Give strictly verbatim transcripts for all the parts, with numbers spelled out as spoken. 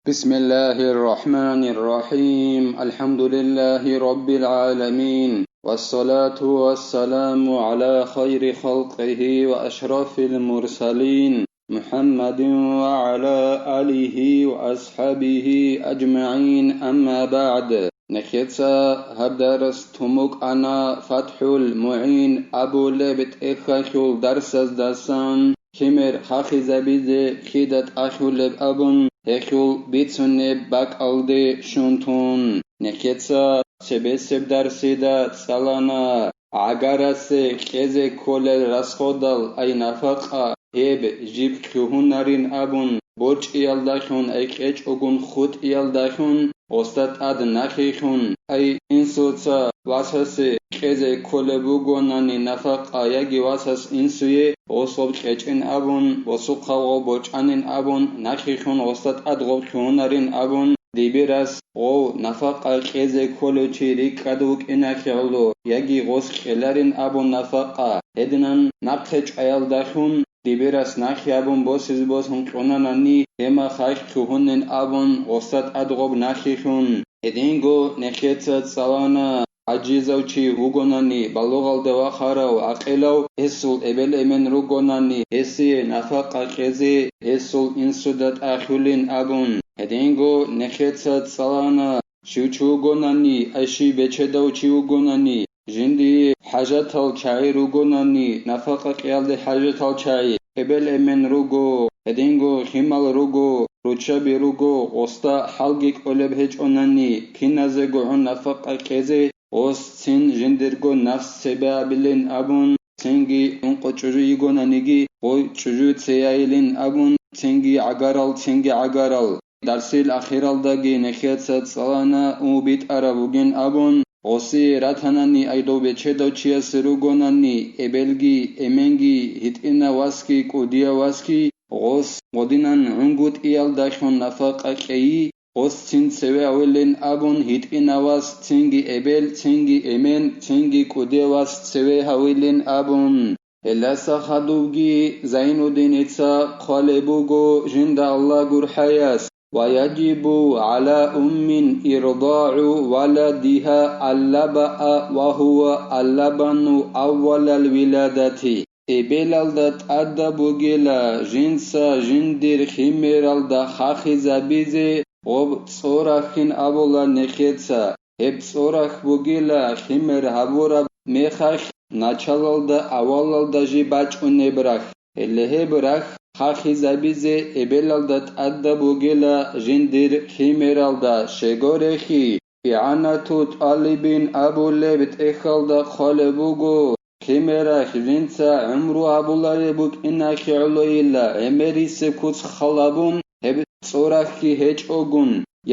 بسم الله الرحمن الرحيم. الحمد لله رب العالمين. والصلاة والسلام على خير خلقه وأشرف المرسلين محمد وعلى آله وأصحابه أجمعين. أما بعد. Нехеца гьаб дарс тумукъана ФатхӀул МугӀин абулеб тӀехьалъул дарсаздасан, химер хахизабизе хида тӀахьулеб абун, гьелъул бицунеб бакӀалде щун тун. Нехеца цебесеб дарсида цӀалана гӀагарасе кьезе кколел расходал, ай нафакъа, гьеб жиб лъугьунарин абун, борчӀиялдалъун, ай кьечӀогун хутӀиялдалъун, гъосда тӀад нахилъун, ай инсуца васасе кьезе кколеб бугонани нафакъа, яги васас инсуе гъос гъоб кьечӀин абун, гъосухъа гъоб борчӀанин абун, нахилъун гъосда тӀад гъоб лъугьунарин абун, дибирас гъов нафакъа кьезе кколев чи рикӀкӀад вукӀиналъе гӀоло, яги гъос кьеларин абун нафакъа, гьединан нахъе чӀваялдалъун, дибирас нахъе абун босизе босун кьунанани, гьемахъ лъугьунин абун гъосда тӀад гъоб нахилъун. Гьединго нехеца цӀалана гӀажизав чи вугонани, балугъалде вахарав гӀакъилав, гьесул эбел-эмен ругонани, гьесие нафакъа кьезе гьесул инсуда тӀахьулин абун. Гьединго нехеца цӀалана, щив чи вугонани, ай щив бечедав чи вугонани, жиндие хӀажатал чагӀи ругонани, нафакъа кьеялде хӀажатал чагӀи, эбел-эмен руго, гьединго химал руго, руччаби руго, гъосда хӀалги кӀолеб гьечӀонани, киназего гӀун нафакъа кьезе, гъос цин жиндирго нафс цебе абилин абун, цинги ункъо чӀужу йигонаниги, гъой чӀужу цеяйилин абун, цинги гӀагарал, цинги гӀагарал. Дарсил ахиралдаги нехеца цӀалана, у битӀараб бугин абун, гъосие ратанани, ай дов бечедав чиясе ругонани, эбелги, эменги, гьитӀинав васги, кӀудияв васги, гъос гъодинан гӀунгутӀиялдалъун нафакъа кьейи, гъос цин цеве гьавилин абун, гьитӀинав вас цинги эбел, цинги эмен, цинги кӀудияв вас цеве гьавилин абун. Гьелдаса хадубги Зайнуддиница хъвалеб буго жинда Аллагь гурхӀаяс: «ويجب على أم إرضاع ولدها اللبن وهو اللبن أول الولادة». Эбелалда тӀадаб бугила жинца жиндир химералда хахизабизе гъоб цӀорахьин абула нехеца. Гьеб цӀорахь бугила химер гьабураб мехалъ началалда авалалда жиб бачӀунеб рахь. Гьеле гьеб рахь хахизабизе эбелалда тӀадаб бугила жиндир химералда, щегорехи, ИгӀанату тӀалибин абулеб тӀехьалда хъвалеб буго, химералъ жинца гӀумру гьабулареб букӀиналъе гӀолойила гӀемерисеб куц халабун гьеб цӀорахьги гьечӀогун,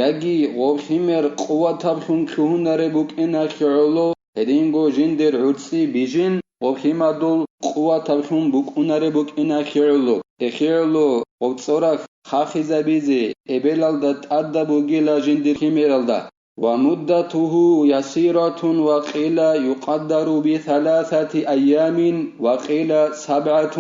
яги гъоб химер къуватаблъун лъугьунареб букӀиналъе гӀоло, гьединго жиндир гӀурцӀи бижин, гъоб химадул къуватаблъун букӀунареб букӀиналъе гӀоло, гьехье гӀоло гъоб цӀорахь хахизабизе эбелалда тӀадаб бугила жиндир химералда. ومدته يسيرة وقيل يقدر بثلاثة أيام وقيل سبعة.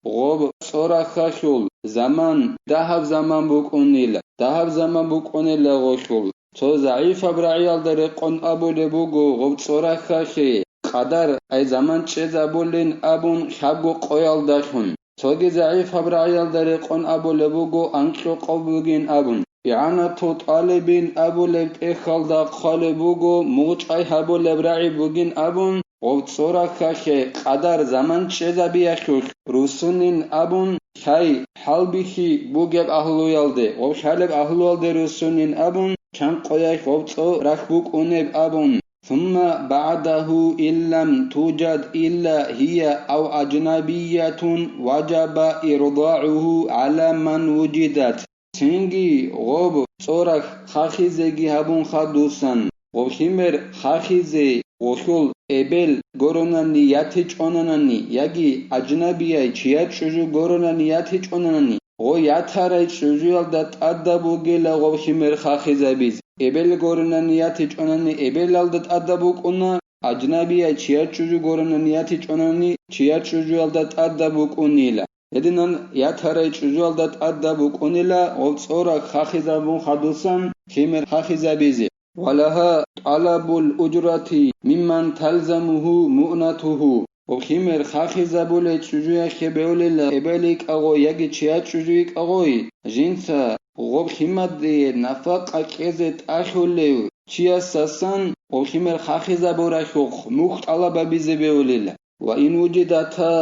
Гъоб цӀорахьалъул заман дагьаб заман букӀунила, дагьаб заман букӀунила гъолъул. Цо загӀипаб рагӀиялда рекъон абулеб буго гъоб цӀорахьалъе къадар, ай заман чӀезабулин абун лъабго къоялдалъун. Цоги загӀипаб рагӀиялда рекъон абулеб буго анкьго къо бугин абун. ИгӀанату тӀалибин абулеб тӀехьалда хъвалеб буго, мугъчӀвай гьабулеб рагӀи бугин абун, гъоб цӀорахьалъе къадар заман чӀезабиялъулъ руссунин абун, лъай, хӀалбихьи бугеб агьлуялде, гъоб лъалеб агьлуялде руссунин абун, чан къоялъ гъоб цӀорахь букӀунеб абун. ثم بعده إن لم توجد إلا هي أو أجنبية وجب إرضاعه على من وجدت. Цинги гъоб цӀорахь хахизеги гьабун хадусан, гъоб химер хахизе гъолъул эбел гурони ятичӀонани, яги аджнабияй чияр чӀужу гурони ятичӀонани, гъо ятарай чӀужуялда тӀадаб бугила гъоб химер хахизабиз. Эбел гурони ятичӀонани, эбелалда тӀадаб букӀуна, аджнабияй чияр чӀужу гурони ятичӀонани, чияр чӀужуялда тӀадаб букӀунила. Гьединан ятарай чӀужуялда тӀадаб букӀунила гъоб цӀораг хахизабун хадусан химер хахизабизе. Ва лагьа тӀалабул уджрати мимман талзамугьу муънатугьу. Гъоб химер хахизабулей чӀужуяхъе беулила эбел йикӀа гъой яги чияр чӀужу йикӀа гъой, жинца гъоб химадие нафакъа кьезе тӀалъулев чиясасан гъоб химер хахизабурахьухъ мухь тӀалабабизе беулила. Ва ин вуджидата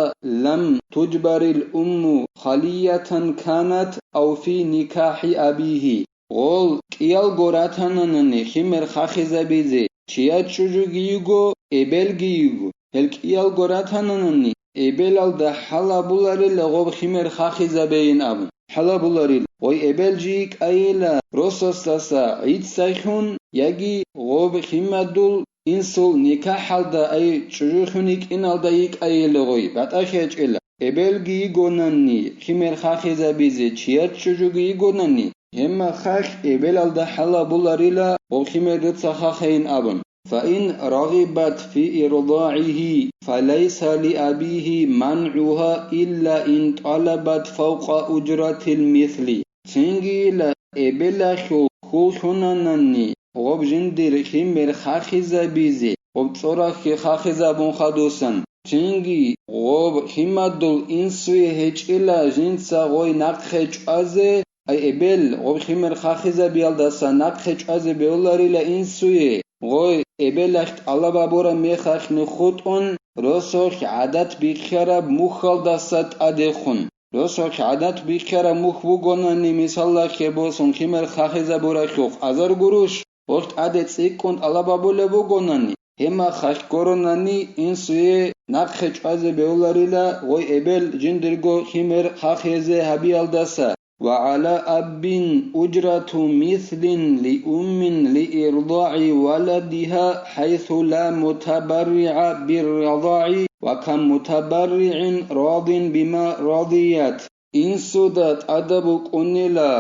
лам туджбарил умму халиятан канат ав фи никахӀи абигьи. Гъол кӀиялго ратананани химер хахизабизе, чияр чӀужуги йиго, эбелги йиго. Гьел кӀиялго ратананани, эбелалда хӀалабуларила гъоб химер хахизабейин абун. ХӀалабуларил, гъой эбел жи йикӀайила росасдаса гӀицӀцӀайхьун, яги гъоб химадул инсул никахӀалда ай чӀужухъун йикӀиналда йикӀайила гъой, батӀа хечӀила. Эбелги йигонанни, химер хахизабизе чияр чӀужуги йигонанни, гьебмахалъ эбелалда хӀалабуларила гъоб химер дуца хахейин абун. Фаин рагъибат фи ирдагӀигьи, фалайса лиабигьи мангӀугьа илла ин тӀалабат фавкъа уджратил мисли. Цинги ила эбелалъул хьул лъунананни гъоб жиндир химер хахизабизе, гъоб цӀорахъе хахизабун хадусан, цинги гъоб химадул инсуе гьечӀила жинца гъой нахъе чӀвазе, ай эбел гъоб химер хахизабиялдаса нахъе чӀвазе беуларила инсуе, гъой эбелалъ тӀалаб гьабураб мехалъ нух хутӀун, росулъ гӀадат бихьараб мухьалдаса тӀадехун. Росулъ гӀадат бихьараб мухь бугонани, мисаллахъе босун, химер хахизабурахьухъ азар гуруш, гъолъ тӀаде цӀикӀкӀун тӀалаб гьабулеб бугонани, гьебмахалъ гуронани инсуе нахъе чӀвазе беуларила гъой эбел жиндирго химер хахизе гьабиялдаса. Ва гӀала аббин уджрату мислин лиуммин лиирдагӀи валадигьа хӀайсу ла мутабарригӀа бирридагӀи ва кам мутабарригӀин радин бима радият. Инсуда тӀадаб букӀунила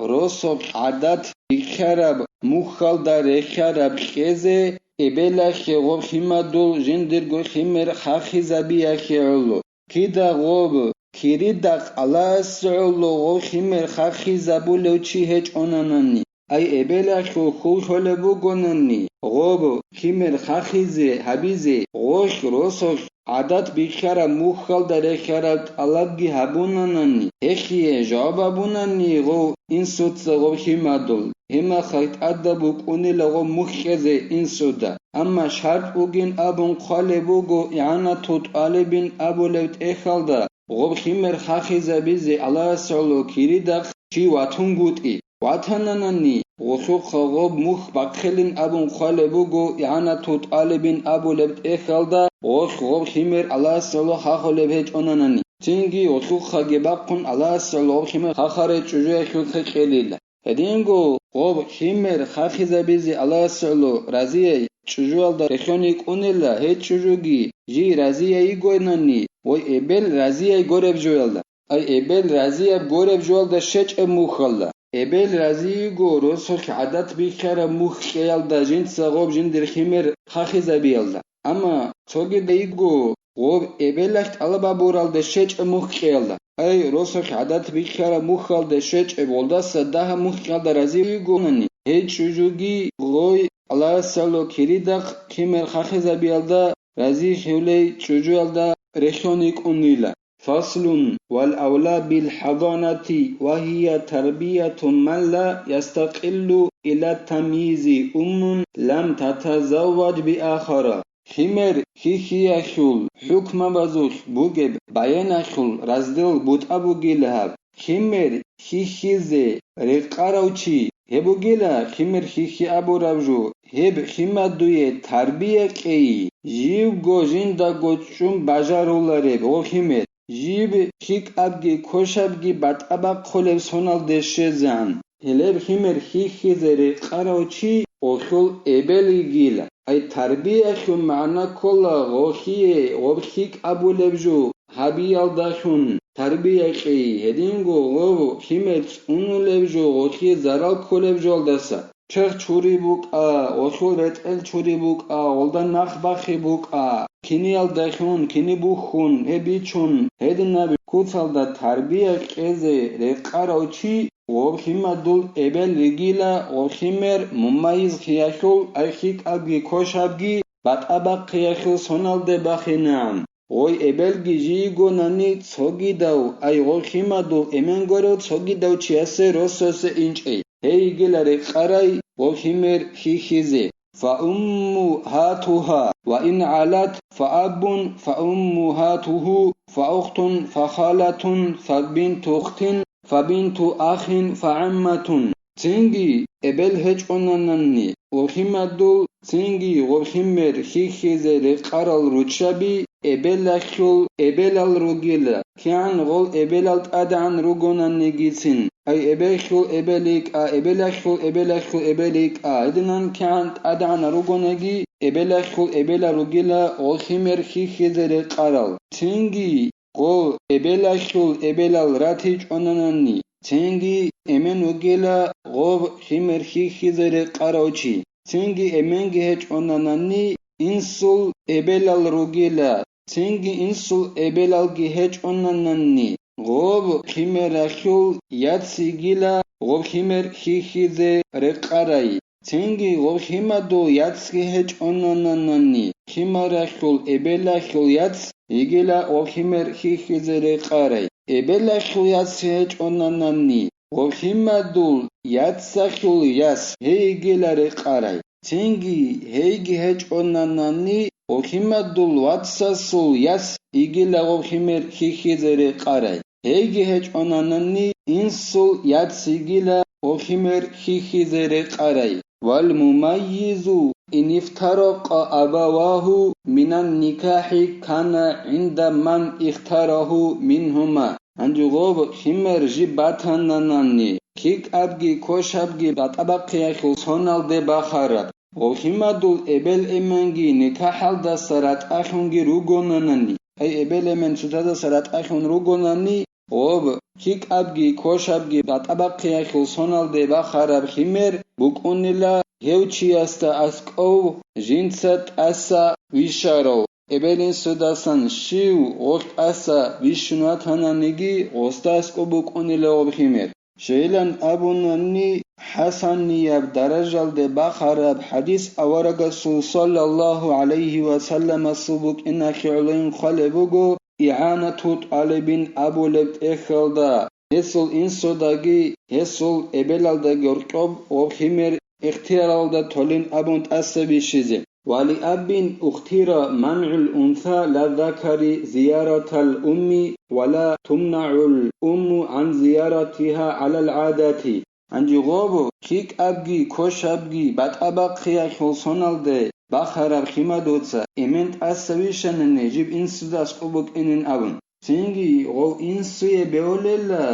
росулъ гӀадат бихьараб мухьалда рехьараб кьезе, эбелалъе гъоб химадул жиндирго химер хахизабиялъе гӀоло. Кида гъоб киридахъ Аллагьасе гӀоло гъоб химер хахизабулев чи гьечӀонанани, ай эбелалъул хьул лъолеб бугонани, гъоб химер хахизе гьабизе, гъолъ росулъ гӀадат бихьараб мухьалда рехьараб тӀалабги гьабунанани, гьелъие жаваб гьабунани гъов инсуца гъоб химадул, гьебмахалъ тӀадаб букӀунила гъоб мухь кьезе инсуда. Амма шартӀ бугин абун хъвалеб буго игӀанату тӀалибин абулеб тӀехьалда, гъоб химер хахизабизе Аллагьасе гӀоло киридахъ чи ватунгутӀи. Ватананани, гъолъухъа гъоб мухь бахъилин абун хъвалеб буго игӀанату тӀалибин абулеб тӀехьалда, гъолъ гъоб химер Аллагьасе гӀоло хахулеб гьечӀонанани. Цинги гъолъухъаги бахъун Аллагьасе гӀоло гъоб химер хахарай чӀужуялъухъе кьелила. Гьединго гъоб химер хахизабизе Аллагьасе гӀоло разияй чӀужуялда рехьон йикӀунила гьей чӀужуги жий разияй йигойнани ва эбел разияй гореб жоялда. Ай эбел разияб гореб жоялда щечӀеб мухьалда. Эбел рази йиго росулъ гӀадат бихьараб мухь кьеялда жинца гъоб жиндир химер хахизабиялда. Амма цогидайго гъоб эбелалъ тӀалаб гьабуралда щечӀеб мухь кьеялда. Ай, росулъ гӀадат бихьараб мухьалда щечӀеб гъолдаса дагьаб мухь кьеялда рази йигонани, гьей чӀужуги гъой Аллагьасало киридахъ химер хахизабиялда рази хьулей чӀужуялда рехьон йикӀунила. Фаслун, вал авла бил хӀадванати ва гьия тарбияту ман ла ястакъиллу ила тамйизи уммун лам татазавваж биахара. Химер хьихьиялъул хӀукмабазулъ бугеб баяналъул раздел бутӀа бугила гьаб. Химер хьихьизе рекъарав чи гьеб бугила, химер хьихьи абураб жо, гьеб химадуе тарбия кьей, живго жиндаго чӀун бажарулареб гъо химер, жиб хикӀабги кошабги батӀа бахъулеб соналде щвезегӀан. Гьелеб химер хьихьизе рекъарав чи гъолъул эбел йигила. Ай тарбиялъул магӀна ккола гъолъие гъоб хикӀ абулеб жо гьабиялдалъун тарбия кьей, гьединго гъоб химер цӀунулеб жо гъолъие зарал кколеб жоялдаса. Черх чури букӀа, гъолъул ретӀел чури букӀа, гъолда нах бахъи букӀа, киниялдалъун, кини бухьун, гьеб бичун, гьединаб куцалда тарбия кьезе рекъарав чи, гъоб химадул эбел ригила, гъоб химер мумайиз хиялъул, ай хьикъабги кошабги батӀа бахъиялъул соналде бахинегӀан. Гъой эбелги жийигонани цогидав, ай гъой химадул эмен гурев цогидав чиясе росасе инчӀей. Гьей йигила рекъарай гъой химер хьихьизе. فأمهاتها وإن علت فأب فأمهاته فأخت فخالة فبنت أخت فبنت أخ فعمة. Цинги эбел гьечӀонанани, урхимадул, цинги гъурхимер хьихьизе рекъарал руччаби эбелалъул эбелал ругила, кигӀан гъол эбелал тӀадегӀан ругонанигицин, ай эбелалъул эбел йикӀа, эбелалъул эбелалъул эбел йикӀа, гьединан кигӀан тӀадегӀан ругонаги, эбелалъул эбелал ругила гъурхимер хьихьизе рекъарал. Цинги гъо эбелалъул эбелал ратичӀонанани, цинги эмен вугила гъоб химер хьихьизе рекъарав чи, цинги эменги гьечӀонанани, инсул эбелал ругила, цинги инсул эбелалги гьечӀонанани, гъоб химералъул яц йигила гъоб химер хьихьизе рекъарай. Цинги гъоб химадул яцги гьечӀонананани, химаралъул эбелалъул яц йигила гъоб химер хьихьизе рекъарай. Эбелалъул яц гьечӀонанани, гъоб химадул яцалъул яс гьей йигила рекъарай. Цинги гьейги гьечӀонанани, гъоб химадул вацасул яс йигила гъоб химер хьихьизе рекъарай. Гьейги гьечӀонанани, инсул яц йигила гъоб химер хьихьизе рекъарай. والمميز إن افترقا أبواه من النكاح كان عند من اختاره منهما. Гьанже гъоб химер жиб батананани, хьикъабги кошабги батӀа-бахъиялъул соналде бахараб, гъоб химадул эбел-эменги никахӀалдаса ратӀалъунги ругонанани, ай эбел-эмен цоцаздаса ратӀалъун ругонани, гъоб хьикъабги кошабги батӀа-бахъиялъул соналде бахараб химер букӀунила гьев чиясда аскӀов жинца тӀаса вищарав. Эбел-инсудасан щив гъолъ тӀаса вищун ватананиги, гъосда аскӀов букӀунила гъоб химер. Щайилан абунани, хӀасанияб даражалде бахараб хӀадис аварагасул саллаллагьу гӀалайгьи ва салламасул букӀиналъе гӀолойин хъвалеб буго, ИгӀанату тӀалибин абулеб тӀехьалда, гьесул инсудаги, гьесул эбелалдаги гьоркьоб гъоб химер ихтияралда толин абун тӀаса бищизе. ولأب اختير منع الأنثى للذكر زيارة الأم ولا تمنع الأم عن زيارتها على العادة. Гьанже гъоб хьикъабги кошабги батӀа-бахъиялъул соналде бахараб химадуца эмен тӀаса вищанани жиб инсуда аскӀоб букӀинин абун. Цинги гъов инсуе бевулела,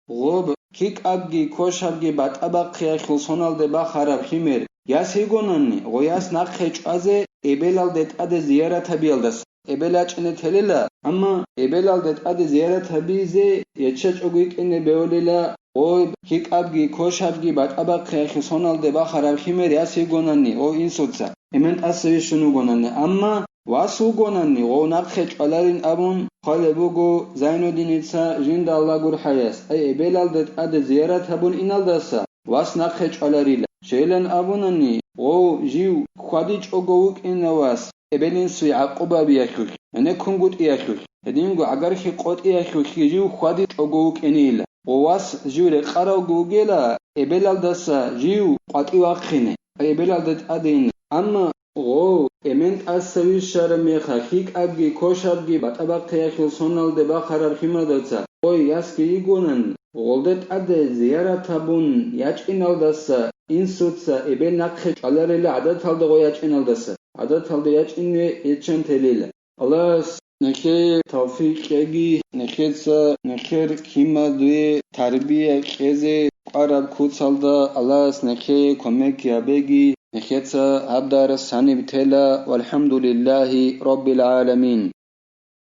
гъоб хьикъабги кошабги батӀа-бахъиялъул соналде бахараб химер яс йигонани, гъо яс нахъе чӀвазе эбелалде тӀаде зиярат гьабиялдаса. Эбел ячӀине телила, амма эбелалде тӀаде зиярат гьабизе ячӀичӀого йикӀине бевулела, гъо хьикъабги кошабги батӀа-бахъиялъул соналде бахараб химер яс йигонани, гъов инсуца эмен тӀаса вищун вугонани, амма вас вугонани, гъов нахъе чӀваларин абун хъвалеб буго Зайнуддиница жинда Аллагь гурхӀаяс, ай эбелалде тӀаде зиярат гьабун иналдаса вас нахъе чӀваларила. Щайилан абунани, гъов жив хьвадичӀого вукӀина вас, эбел-инсуе гӀакъуба биялъулъ, гӀенеккунгутӀиялъулъ, гьединго гӀагархӀи къотӀиялъулъги жив хьвадичӀого вукӀинейила. Гъов вас жив рекъаравго вугела, эбелалдаса жив къватӀив вахъине, ай эбелалде тӀаде ине. Амма гъов эмен тӀаса вищараб мехалъ, хьикъабги кошабги батӀа-бахъиялъул соналде бахараб химадаца гъой ясги йигонан, гъолда тӀаде зиярат гьабун ячӀиналдаса инсуца эбел нахъе чӀваларила гӀадаталда гъой ячӀиналдаса, гӀадаталда ячӀине гьечӀан телила. Аллагьас нехее тавфикъ кьеги, нехеца нехер химадуе тарбия кьезе кӀвараб куцалда Аллагьас нехее кумек гьабеги, нехеца гьаб дарс гьаниб тела, валхӀамдулиллагьи раббил гӀаламин.